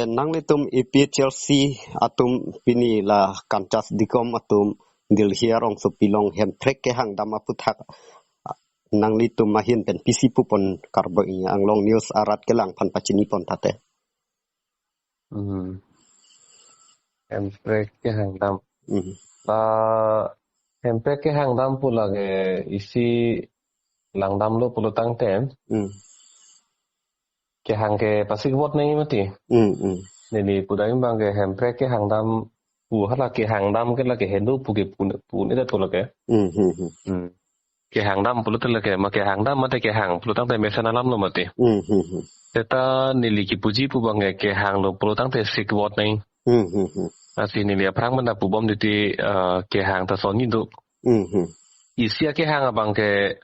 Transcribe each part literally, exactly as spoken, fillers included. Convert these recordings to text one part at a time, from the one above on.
Nanglitum A P H L C atum pini la Kanchas Dikom atum Delhi arongsopi along Hemprek kehangdam aphuthak nanglitum ahin pen pisi pupon Karbi Anglong News arat kelang aphan pachini pon thate. Hmm. Hemprek kehangdam. Hmm. Ah, Hemprek kehangdam pu lake isi langdamlo pulo tangte. Hmm. Kehang ke pasik vot nangji mati. Hmm, hmm. Neli pudam abang ke Hemprek kehangdam pu hala kehangdam ke lake hedo pu ke pune, pune dat pu lake. Hmm, hmm, hmm. Hmm. Kehangdam pulote lake ma kehangdam mate kehang pulo tangte mesen alamlo mati. Hmm, hmm, hmm. Seta neli kipuji pu abang ke kehanglo pulo tangte sik vot nangji. Hmm, hmm, hmm. Lasi neli aphrang mena pubom titi, eh, kehang ta son ni do. Hmm, hmm. Isi akehang abang ke,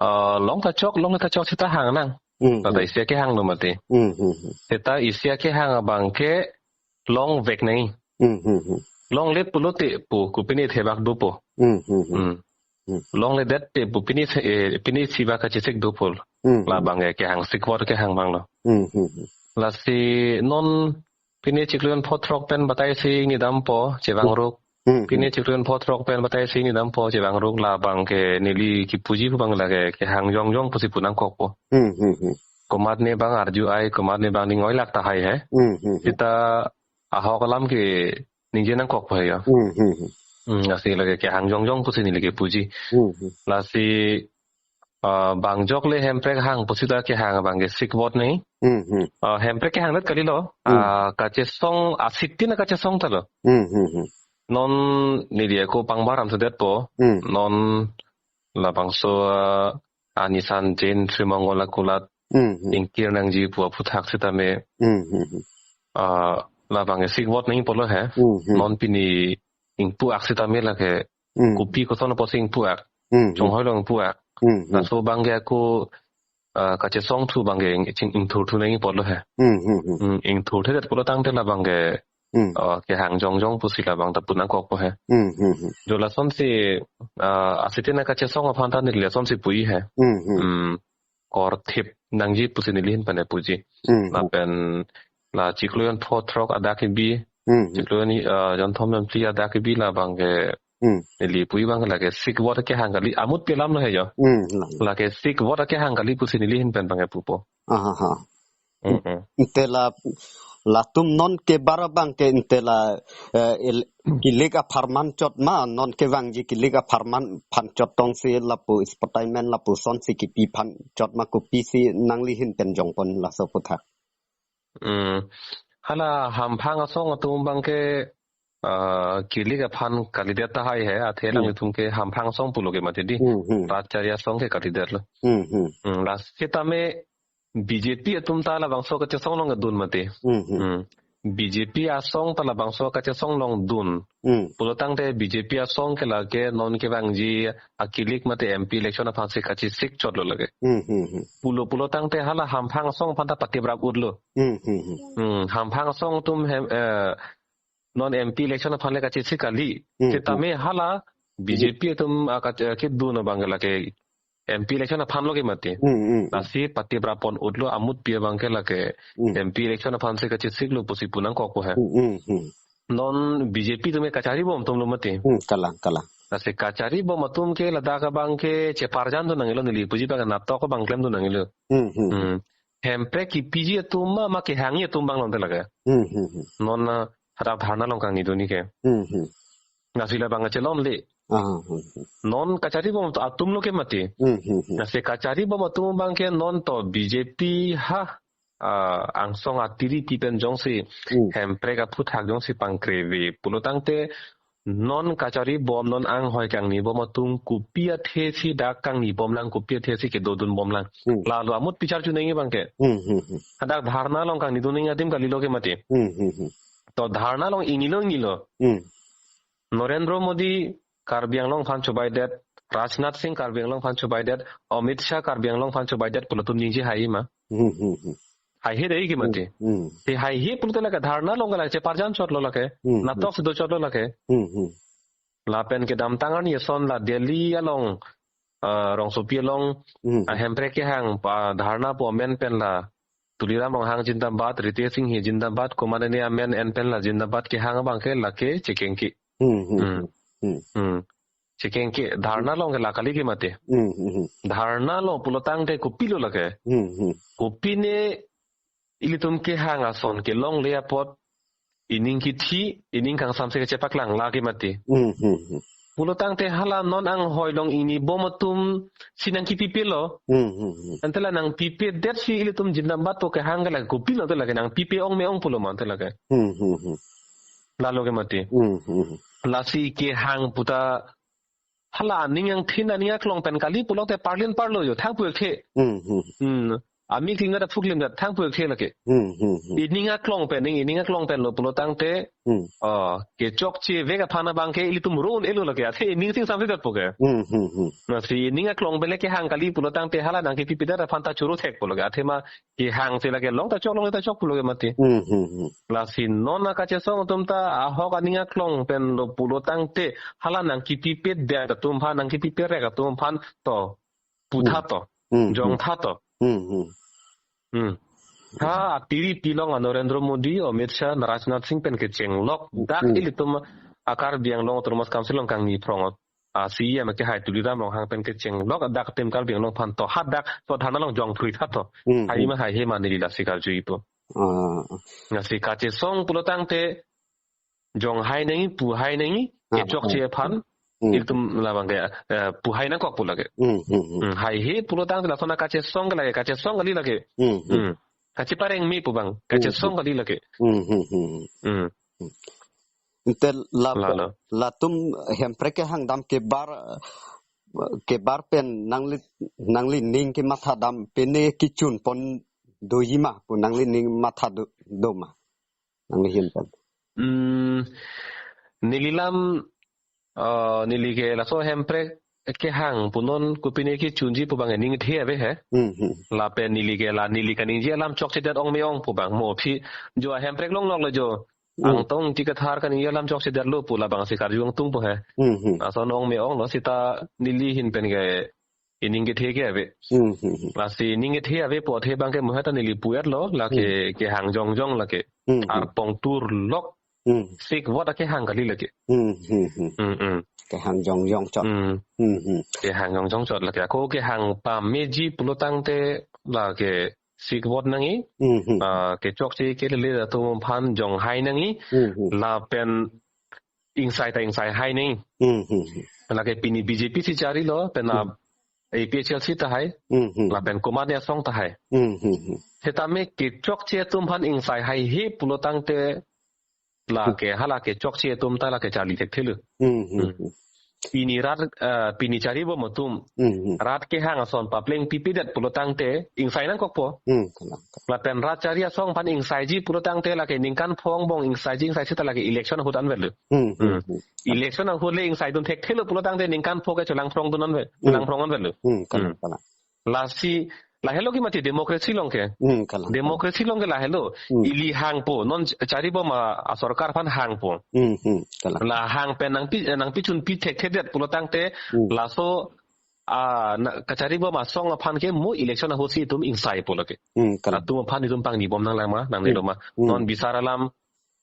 eh, long ta chok, long ta chok seta hang nang. Hmm, Tata hmm. Isi akehanglo mati. Hmm, hmm, hmm. Seta isi akehang abang ke longvek nangji. Hmm, hmm, hmm. Longledet pulote pu kopine thebak dopo. Hmm, hmm, hmm. Hmm. Hmm. Longledet te pu pine, eh, pine thibak kachesik dopo. Hmm, hmm. Labang ke kehang sik vot kehang abanglo. Hmm, hmm, hmm. Lasi non pine chiklo jon pho throk pen batai si ningdampo chevang ruk. Hmm, hmm. Pine chiklo jon pho throk pen batai si ningdampo chevang ruk labang ke neli kipuji pu abang lake kehang jongjong pusi pu nangkokpo. Hmm, hmm, hmm. Komatne abang arju ai, komatne abang ning oilak tahai he. Hmm, hmm, hmm. Seta ahok alam ke ningje nangkokpo he ya. Hmm, hmm, hmm. Hmm, lasi lake kehang jongjong pusi neli kipuji. Hmm, hmm. Lasi, ah, bang jokle Hemprek hang pusi ta kehang abang ke sik vot nangji. Hmm, hmm. Ah, Hemprek kehang det kalilo. Hmm. Ah, kachesong, asitin kachesong talo. Hmm, hmm, hmm. Non neli ako pangbar amsedetpo. Hmm. Non labangso, ah, Anisan Jain Sri Mongol akulat Hmm, hmm. Ingkir nangji pu aphuthak sitame. Hmm, hmm, hmm. Ah, labang ke sik vot nangji pulo he. Hmm, hmm. Non pini ingpu-ak sitame lake. Hmm. Kopi koson apotsi ingpu-ak. Hmm, hmm. Chonghoi along ingpu-ak. Hmm, hmm. Laso abang ke ako, ah, kachesong thu abang ke ing-, ching ingthur thu nangji pulo he. Hmm, hmm, hmm. Hmm, ingthurthedet pulo tangte labang ke Hmm. Ah, kehang jongjong pusi labang ta pu nangkokpo he. Hmm, hmm, hmm. Jo lasonsi, ah, asitin kachesong aphan ta neli lasonsi puji he. Hmm, hmm. Hmm. Korthip nangji pusi neli ahin pen puji. Hmm, hmm. Lapen la chiklo jon pho throk adak kebi. Hmm, hmm. Chiklo jon, ah, jon thom jon phli adak kebi labang ke Hmm. Neli puji abang lake sik vot kehang kali amut pi alamlo he jo. Hmm, lang. Lake sik vot kehang kali pusi neli ahin pen abang pupo. Aha, ha. Hmm, hmm. Ante la, latum non kebar abang ke ante la, eh, el-, kilik apharman chot ma, non kevangji kilik apharman aphan chot tongsi lapu sportsman lapuson si kipi aphan chot ma kopisi nangli ahin pen jongpon laso aphuthak. Hmm. Hala hamphang asong atum abang ke, ah, kilik aphan kalidet tahai he, athe Hmm. alanglitum ke hamphang asong pulo ke mati di. Hmm, hmm. Rat chari asong ke kalidetlo. Hmm, hmm. Hmm, la sitame B J P atum ta labangso kachesong along kedun mati. Hmm, hmm. Hmm. B J P asong ta labangso kachesong along dun. Hmm. Pulo tangte B J P asong ke lake non kevangji akilik mate M P election aphansi kachesik chotlo lake. Hmm, hmm, hmm. Pulo, pulo tangte hala hamphang asong aphan ta patiprap utlo. Hmm, hmm, hmm. Hmm, hamphang asong atum hem, eh, non M P election aphan le kachesik kali. Hmm, hmm. Sitame hala B J P atum, ah, kach-, eh, kedun abang lake M P election aphanlo ke mati. Hmm, hmm, hmm. Lasi patiprap pon utlo amut pi abang ke lake Hmm. M P election aphansi kachesiklo pusi pu nangkokpo he. Hmm, hmm, hmm. Non B J P atum ke kachari bom atumlo mati. Hmm, kalang, kalang. Lasi kachari bom atum ke ladak abang ke cheparjan dun nangjilo neli puji abang natok abang klemdun nangjilo. Hmm, hmm, hmm. Hmm. Hemprek kepiji atum ma, ma kehangji atum abang longte lake. Hmm, hmm, hmm. Non, ah, rat dharna along kangnidunji ke. Hmm, hmm. Lasi labang chelongle. Ah, hmm, hmm. Non kachari bom atumlo ke mati. Hmm, hmm, hmm. Lasi kachari bom atum abang ke non to B J P ha, ah, angsong atiri pi pen jongsi Hmm. Hemprek aphuthak jongsi pangkreve pulo tangte non kachari bom non anghoi kangni bom atum kopi athesi dak kangni bomlang kopi athesi kedodun bomlang. Hmm. Lalo amut bichar chunangji abang ke. Hmm, hmm, hmm. Hadak dharna along kangnidun nangji adim kalilo ke mati. Hmm, hmm, hmm. To dharna along ingnilo ingnilo. Hmm. Narendra Modi Karbi Anglong aphan chobaidet, Rajnath Singh Karbi Anglong aphan chobaidet, Amit Shah Karbi Anglong aphan chobaidet pulo atum ningje hai ma. Hmm, hmm, hmm. Haihe dei ke mati. Hmm, hmm. Te haihe pulote lake dharna along lake cheparjan chotlo lake. Hmm, hmm. Natok si do chotlo lake. Hmm, hmm. Lapen kedamtang arni ason la Delhi along, ah, rongsopi along, Hmm. ah, Hemprek kehang pa dharna pu amen pen la Tuliram Ronghang jindabad, Ritesh Enghi jindabad, komatne amen en pen la jindabad kehang abangke lake chekengke. Hmm, hmm, Hmm. hmm, hmm. Hmm. Chekengke, dharna along ke la kali ke mati. Hmm, hmm, hmm. Dharna along pulotangte kopilo lake. Hmm, hmm. Kopine ilitum kehang ason kelongle apot ining kithi, ining kangsamse kachepaklang lake mati. Hmm, hmm, hmm. Pulotangte hala non anghoi long inibom atum si nangkipipelo. Hmm, hmm, hmm. Ante la nangpipedetsi ilitum jindabad pu kehang ke lake kopilo te lake nangpipe ong me ong pulo ma ante lake. Hmm, hmm, hmm. Lalo ke mati. Hmm, hmm, hmm. Lasi kehang puta hala aning angthin aning aklong pen kali pulote parlin parlo jo thangpu ekthe. Hmm, hmm. Hmm. Ami klingdat aphu klingdat thangpu ekthe lake. Hmm, hmm, hmm. Ining aklong pen, ning ining aklong pen lo pulotangte. Hmm. Oh, kechokche vek aphan abangke ilitum ro un-elo lake. Athe ining sing samse dat po ke. Hmm, hmm, hmm. Lasi ining aklong pen le kehang kali pulotangte hala nangkipipedet aphan ta choro thek po lake. Athema kehang si lake long ta chok, long ta chok pulo ke mati. Hmm, hmm, hmm. Lasi non akachesong atum ta ahok aning aklong pen lo pulotangte hala nangkipipedet atum aphan, nangkipiperek atum aphan to putha Hmm. to, Hmm, jong hmm. tha to. Hmm, hmm. Hmm. Ha, apiri pilong a Narendra Modi, Amit Shah, Rajnath Singh pen kechenglok dak Hmm. ilitum a Karbi Anglong Autonomous Council along kangni phrong a C E M kehai Tuliram Ronghang pen kechenglok dak tim Karbi Anglong aphan to hadak to dharna along jongphri tha to. Hmm, Hai hmm. ma haihe ma neli lasi karjuipo. Ah. Lasi kachesong pulotangte jonghai nangji, puhai nangji, Ah, kechokche ah. aphan, Hmm. ilitum labang ke, eh, puhai nangkok pu lake. Hmm, hmm, hmm. Hmm, haihe pulotangte lason akachesong ke lake, kachesong kali lake. Hmm, hmm. Hmm. Kachepareng me pu abang, Hmm, kachesong hmm. kali lake. Hmm, hmm, hmm, hmm. Hmm. Ante lapu, Lalo. latum Hemprek kehang dam kebar, kebar pen nangli, nangli ning kematha dam pine kechun pon doji ma pu nangli ning matha do, do ma nangli hin pen. Hmm, neli lam, eh, neli ke laso Hemprek kehang punon kopine kechunji pu abang ningthe ave he. Hmm, hmm. Lapen neli ke la neli kaningje alam chokchedet ong me ong pu abang mo phi jo Hemprek longlok le jo. Hmm. Angtong Ingti Kathar kaningje alam chokchedetlo pu labang si karju angtung po he. Hmm, hmm. Ason ong me ong lo sita neli hin pen ke ining kethe ke ave. Hmm, hmm, hmm. Lasi ining kethe ave po athe abangke mo heta neli puet lo lake Hmm. kehang jongjong lake. Hmm, hmm. Arpong tur lok Hmm. sik vot akehang kali lake. Hmm, hmm, hmm. Hmm, hmm. Kehang jongjong chot. Hmm. Hmm, hmm. Kehang jongjong chot lake. Ako kehang pameji pulotangte lake sik vot nangji. Hmm, hmm. Ah, kechokche kelele atum aphan jonghai nangji. Hmm, hmm. Lapen ingsai ta ingsaihai nangji. Hmm, hmm, hmm. Lake pini B J P si charilo, pen Hmm. A P H L C tahai, Hmm, hmm. lapen komatne asong tahai. Hmm, hmm, hmm. Setame kechokche atum aphan ingsaihaihe pulotangte lake Hmm. hala kechokche atum ta lake charli thekthelo. Hmm, hmm, Hmm. hmm. Pini rat, eh, pini charibom atum, Hmm, hmm. rat kehang ason papleng pipedet pulotangte ingsai nangkokpo. Hmm, kalang, kalang. Lapen rat chari asong aphan ingsaiji pulotangte lake ningkan pho angbong ingsaiji ingsaisi ta lake election ahut anvetlo. Hmm, hmm, Hmm. hmm. Election ahut le ingsaidun thekthelo pulotangte ningkan pho ke cholangphrongdun anvet, Hmm. cholangphrong anvetlo. Hmm, kalang, Hmm. kalang. Lasi, lahelo ke mati democracy along ke. Hmm, kalang. Democracy along ke lahelo. Hmm. Ili hangpo, non charibom a, a sorkar aphan hangpo. Hmm, hmm, kalang. La hang pen nangpi, nangpichunpi thekthedet pulotangte, Hmm. laso, ah, na, kacharibom asong aphan ke mo election ahut si itum ingsaipo lake. Hmm, kalang. Latum aphan itum pangnibom nanglang ma, nangnelo Hmm. ma. Hmm. Non bisar alam,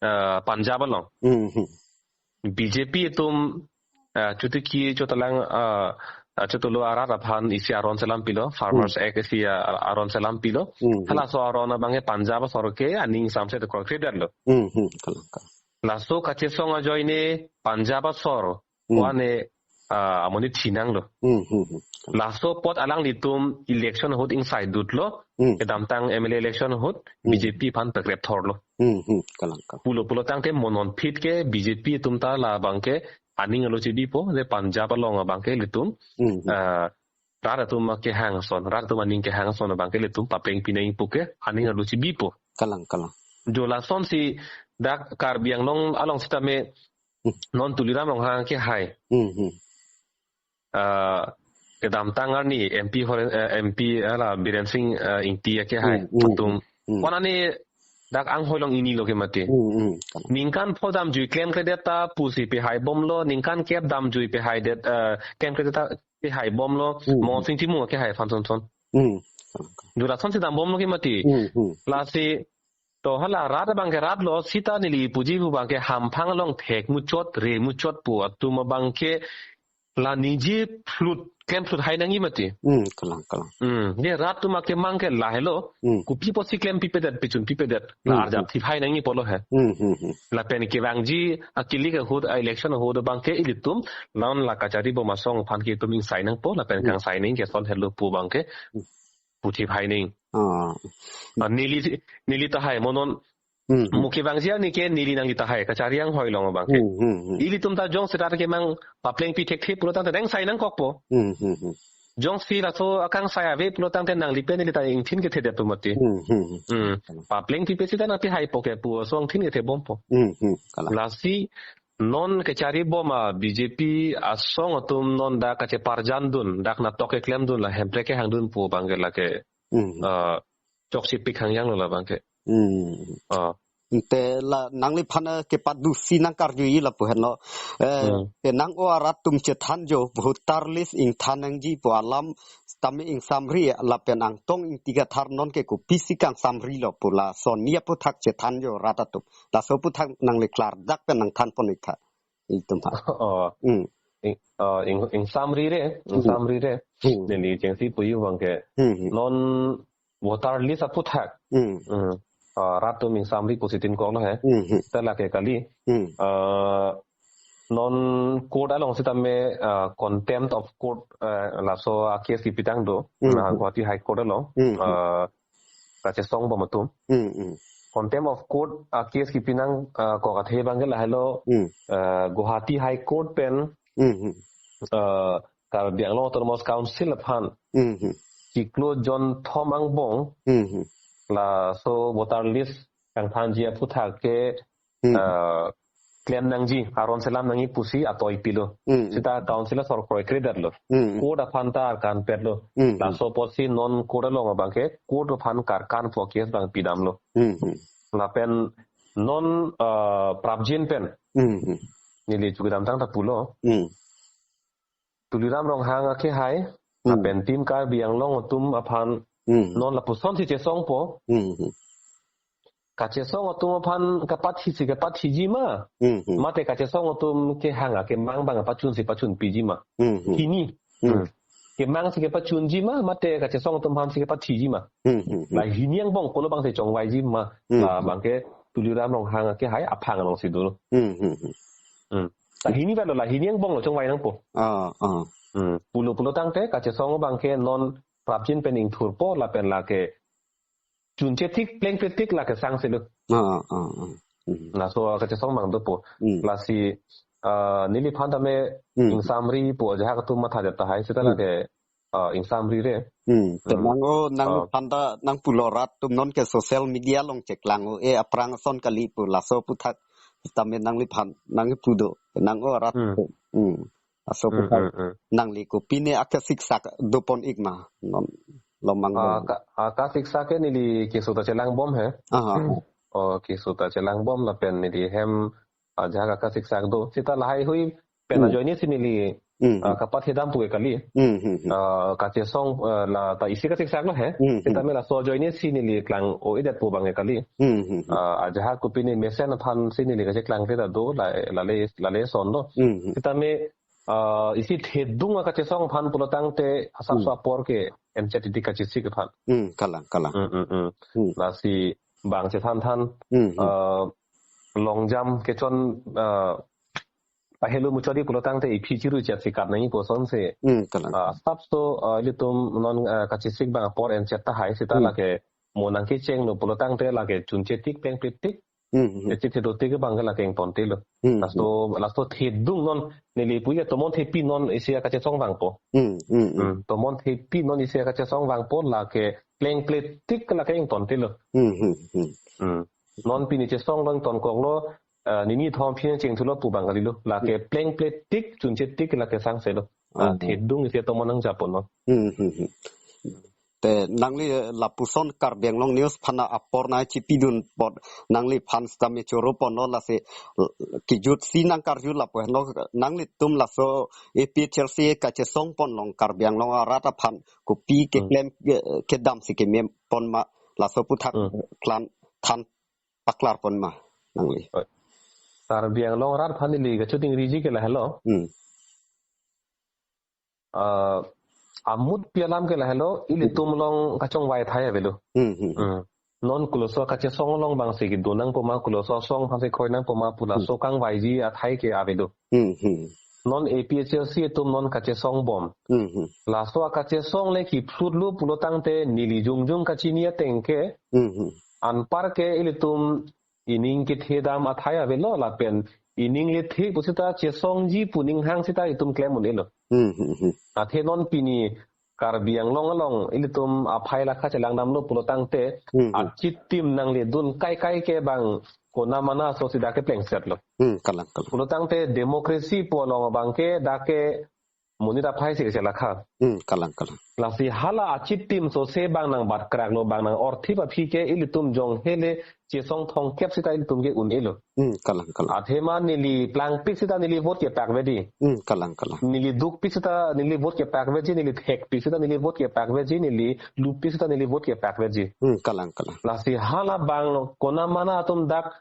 ah, Punjab along. Hmm, hmm. B J P atum, ah, chotiki chotalang, ah, ah, chotolo arat aphan isi aron selam pilo, Farmers Hmm. Act isi, ah, aron selam pilo. Hmm, hmm. Halaso aron abangke Punjab asor ke aning samse te korkre detlo. Hmm, hmm. Kalang, kalang. Laso kachesong ajoine Punjab asor Hmm. ko-an ne, ah, amonit thinanglo. Hmm, hmm, hmm. Laso apot alanglitum election ahut ingsaidutlo, Hmm. kedamtang M L A election ahut Hmm. B J P aphan pekrep thorlo. Hmm, hmm. Kalang, kalang. Pulo pulotangte mo non phit ke B J P atum ta labangke aning arlo chibipo, je Punjab along abangke ilitum, Hmm, hmm. ah, rat atum akehang ason, rat atum aning kehang ason abangke ilitum papleng pi nangji pu ke aning arlo chibipo. Kalang, kalang. Jo lasonsi dak Karbi Anglong along sitame Hmm. non Tuliram Ronghang kehai. Hmm, hmm. Ah, kedamtang arni M P Horen, eh, M P ala Biren Singh, eh, Ingti akehai Hmm, hmm, atum. Hmm. Konane dak anghoi long inilo ke mati. Hmm, hmm. Kalang. Ningkan pho damjui klemkredet ta pusi pehaibomlo, ningkan kep damjui pehaidet, eh, klemkredet ta pehaibomlo, Hmm. Mohon Singh Timung akehai aphan sonson. Hmm. Jura son si dambomlo ke mati. Hmm, hmm. Lasi to hala rat abangke rat lo sita neli puji pu abangke hamphang along thek muchot re muchot pu atum abangke la niji phlut klem phlut hai nangji mati. Hmm, kalang, kalang. Hmm, ne rat atum akemang ke lahelo. Hmm. Kopi pusi klem pipedet, pichun pipedet. La Hmm, arjap hmm. thip hai nangji pulo he. Hmm, hmm, hmm. Lapen kevangji akilik ahut, a-election ahut abangke ilitum non la kachari bom asong aphan ke itum ingsai nangpo, lapen Hmm. kangsai nangji ke son helo pu abangke Hmm. puthip hai nangji. Ah. Ah, neli, neli tahai mo non Hmm, hmm. mo kevangji arni ke neli nangli tahai kachari anghoi along abangke. Hmm, hmm, hmm. Ilitum ta jongsi rat kemang papleng pi thekthe pulo tangte nang sai nangkokpo. Hmm, hmm, hmm. Jongsi laso akangsai ave pulo tangte nangli pen neli ta ingthin kethedet pu mati. Hmm, hmm, hmm. Hmm. Papleng pipe sita nangpi haipo ke pu aso ingthin kethebompo. Hmm, hmm. Kalang. Lasi non kachari bom a B J P asong atum non dak kacheparjandun, dak natok keklemdun, la hemprek kehangdun pu abangke lake Hmm. ah, choksi pik hangjang lo la abangke. Hmm. Ah. Te la nangliphan, eh, kepado si nangkarjuji lapu henlo. Eh, Hmm. penang-o arat atum chethanjo, voter list ingthan nangji pu alam tame ingsamri lapen Angtong Ingti Kathar non ke kopisi kangsamrilo pu lason ni aphuthak chethanjo rat atum. Laso aphuthak nangli klardak pen nangthanpon ik tha. Itum ha. Oh. Hmm. Ing, ah, ing, ingsamri re, Hmm. ingsamri re. Hmm. Neli chengsi puji abangke. Hmm, hmm. Non voter list aphuthak. Hmm. Hmm. Ah, rat atum ingsamri pusi tin kong lo he. Hmm, hmm. Te lake kali. Hmm. Ah, non court along sitame, ah, contempt of court, ah, laso a-case kipitang do. Hmm, Na hmm. Guwahati High Court along. Hmm, hmm. Ah, kachesong bom atum. Hmm, hmm. Contempt of court a-case kipi nangkok athe abangke lahelo. Hmm. Ah, Guwahati High Court pen, Hmm, hmm. ah, Karbi Anglong Autonomous Council aphan Hmm, hmm. chiklo jonthom angbong Hmm, hmm. laso voter list kangthanji aphuthak ke Hmm. ah, klem nangji, aron selam nangji pusi atoi pilo. Hmm. Sita council asor kroikre detlo. Hmm. Court aphan ta arkan petlo. Hmm. Laso apotsi non court along abangke court aphan karkan pu case abang pidamlo. Hmm. Lapen non, ah, prapjin pen Hmm. neli chukidamtang ta pulo. Hmm. Tuliram Ronghang akehai, Hmm. lapen Team Karbi Anglong atum aphan Hmm. non lapuson si chesongpo. Hmm. Kachesong atum aphan kapathisi kapathiji ma? Hmm, hmm. Mate kachesong atum kehang akemang abang pachunsi pachunpiji ma? Hmm, hmm. Hini. Hmm. Hmm. Kemangsi kepachunji ma? Mate kachesong atum aphansi kepathiji ma? Hmm, hmm, hmm. La hini angbong pulo abangsi chongvaiji ma? Hmm, La hmm. abangke Tuliram Ronghang akehai aphang alongsi dolo. Hmm, hmm, hmm. Hmm. La hini ba lo, la hini angbong lo chongvai nangpo. Ah, ah. Hmm. Pulo pulo tangte kachesong abangke non prapjin pen ingthurpo lapen lake chunche tik plengple tik lake sangselo. Ah, ah, ah. Hmm. Laso kachesong abang dopo. Hmm. Lasi, ah, neliphan tame Hmm. ingsamri pu ajahak atum mathadet tahai sita Hmm. lake, ah, ingsamri re. Hmm. Te Hmm. nang-o, nang Ah. phanta nangpulo rat atum non ke social media along cheklang-o, eh, aphrang ason kali pu laso aphuthak tame nangliphan nangpu do. Nang-o rat Hmm. atum. Hmm. Laso Hmm, aphuthak hmm, hmm. nangli kopine akasiksak dopon ik ma non lomang Ah, dong. ka, ah, kasiksak ke neli keso ta chelang bom he. Aha. Oh, keso ta chelang bom lapen neli hem ajahak akasiksak do. Sita lahai hui pen Hmm. ajoine si neli, Hmm. ah, kapathedam pu ke kali. Hmm, hmm, hmm. Ah, kachesong, ah, la ta isi kasiksak lo he. Hmm, hmm. Sitame laso ajoine si neli klang-o-edet pu abang ke kali. Hmm, hmm, hmm. Ah, ajahak kopine mesen aphansi neli kacheklangkle ta do la, lale, lale son do. Hmm, hmm. Sitame, ah, isi thedung akachesong aphan pulo tangte asapso Hmm. apor ke enchot titi kachesik aphan. Hmm, kalang, kalang. Hmm, hmm, hmm. Hmm. Lasi bang chethan than, Hmm, hmm. ah, longjam kechon, ah, pahelo muchot di pulo tangte iphi chiru chet si kap nangji pu asonsi. Hmm, kalang. Ah, asapso, ah, ilitum non, ah, kachesik abang apor enchot tahai sita Hmm. lake mo nangkechenglo pulo tangte lake chunche tik plengple tik. Hmm, hmm. Echit thedo tik abang ke lake ingtontelo. Hmm, Laso, laso thedung non neli puya tomon thepi non isi akachesong vangpo. Hmm, hmm, hmm. Hmm, tomon thepi non isi akachesong vangpo lake plengple tik lake ingtontelo. Hmm, hmm, hmm. Hmm. Non pini chesong lo ingtonkoklo, eh, nini thom phin chengthulo pu abang kalilo. Lake Hmm. plengple tik chunche tik lake sangselo. Ah, Hmm, hmm. thedung isi tomon nangjapo non. Hmm, hmm, hmm. Te nangli lapuson Karbi Anglong News aphan apor nangchipidun apot nangliphan sitame choro ponlo lasi kejut si nangkarju lapu henlo nanglitum laso A P H L C kachesong pon along Karbi Anglong arat aphan kopi Hmm. keklem ke-, kedam si keme pon ma laso aputhak Hmm. klan than paklar pon ma nangli. Karbi Anglong arat aphan neli kachoningriji ke lahelo. Hmm. Ah, amutpi alam ke lahelo, ilitum along kachongvai athai avelo. Hmm, hmm, hmm. Hmm. Non koloso kachesong along abang si kedo nangpo ma, koloso asong aphan si kroi nangpo ma pu laso Hmm. kangvaiji athai ke avelo. Hmm, hmm. Non A P H L C atum non kachesong bom. Hmm, hmm. Laso akachesong le kephlutlo pulo tangte neli jongjong kachini ateng ke Hmm, hmm. anpar ke ilitum ining kethe dam athai avelo lapen ining le the pusita chesongji pu ning hang sita itum klem un-elo. Hmm, hmm, hmm. Athe non pini Karbi Anglong along ilitum aphai lakha chelang damlo pulo tangte Hmm, hmm. achitim nangledun kaikai ke abang kona mana aso sida keplengsetlo. Hmm, kalang, kalang. Pulo tangte democracy pu along abang ke dak ke monit aphai si kachelakha. Hmm, kalang, kalang. Lasi hala achitim sose abang nangbatkraklo, abang nang-orthip aphi ke ilitum jong hele chesong thomkep sita ilitum ke un-elo. Hmm, kalang, kalang. Athema neli plangpik sita neli vote kepakvedi. Hmm, kalang, kalang. Neli dukpik sita neli vote kepakvedi, neli thekpik sita neli vote kepakvedi, neli lupik sita neli vote kepakvedi. Hmm, kalang, kalang. Lasi hala abang kona mana atum dak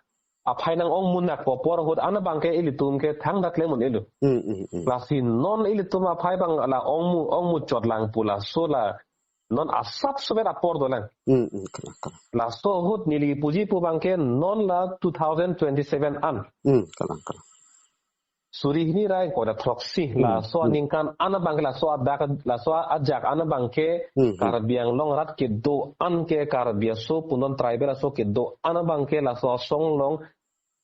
aphai nang-ong munak po apor ahut an abang ke ilitum ke thangta klem un-elo. Hmm, hmm, hmm. Lasi non ilitum aphai abang la ongmu, ongmuchot lang pu laso la non asap sober apor dolang. Hmm, hmm, kalang, kalang. Laso ahut neli puji pu abang ke non la two thousand twenty-seven an. Hmm, kalang, kalang. Suri hini ra ingkoi ra throksi. Hmm, laso hmm. aningkan an abang ke laso adak, laso ajak an abang ke Hmm, hmm. Karbi Anglong arat kedo-an ke Karbi aso pu non tribal aso kedo-an abang ke laso asong along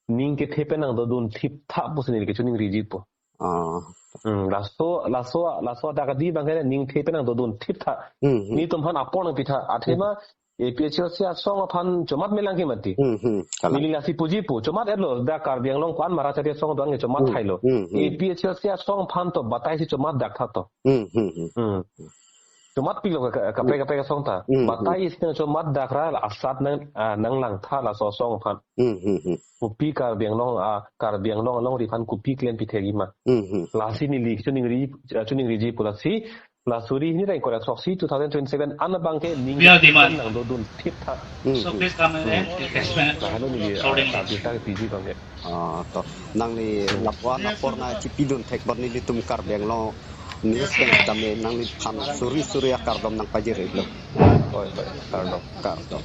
ning kethe pen nangdodun thiptha pusi neli kachoningriji po. Ah. Hmm, laso, laso, laso adak adi abang ke ning kethe pen nangdodun thiptha. Hmm, hmm. Netum aphan apor nangpitha. Athema A P H L C asong aphan chomat melang ke mati. Hmm, hmm. Kalang. Neli lasi puji pu, chomat-etlo, dak Karbi Anglong ko-an Mara Chari asong do-an ke chomat Hmm, thailo. Hmm, hmm. A P H L C asong aphan to batai si chomat daktha to. Hmm, hmm, hmm. Hmm. Chomatpiklo ka, ka, kaprek kaprek asong ta. Hmm, hmm. Batai isi nangchomat dakra la asat nang, ah, nanglangtha laso asong aphan. Hmm, hmm, hmm. Kopi Karbi Anglong, ah, Karbi Anglong alongri aphan kopi klem pithe-ri ma. Hmm, hmm. Lasi neli choningri, ah, choningriji pu lasi, la suri hini ra ingkoi ra throksi two thousand twenty-seven an abang ke ning We are demand. nangdodun thiptha. Hmm, So hmm. please come and Hmm. explain Lahelo neli, ah, accordingly. Karbi ta piji abang ke. Ah, to. Nangli lapu-an apor nangchipidun thek apot nelitum Karbi Anglong News pen tame nangliphan suri suri akardom nangpajirlo. Oi, oi, kardom. Kardom.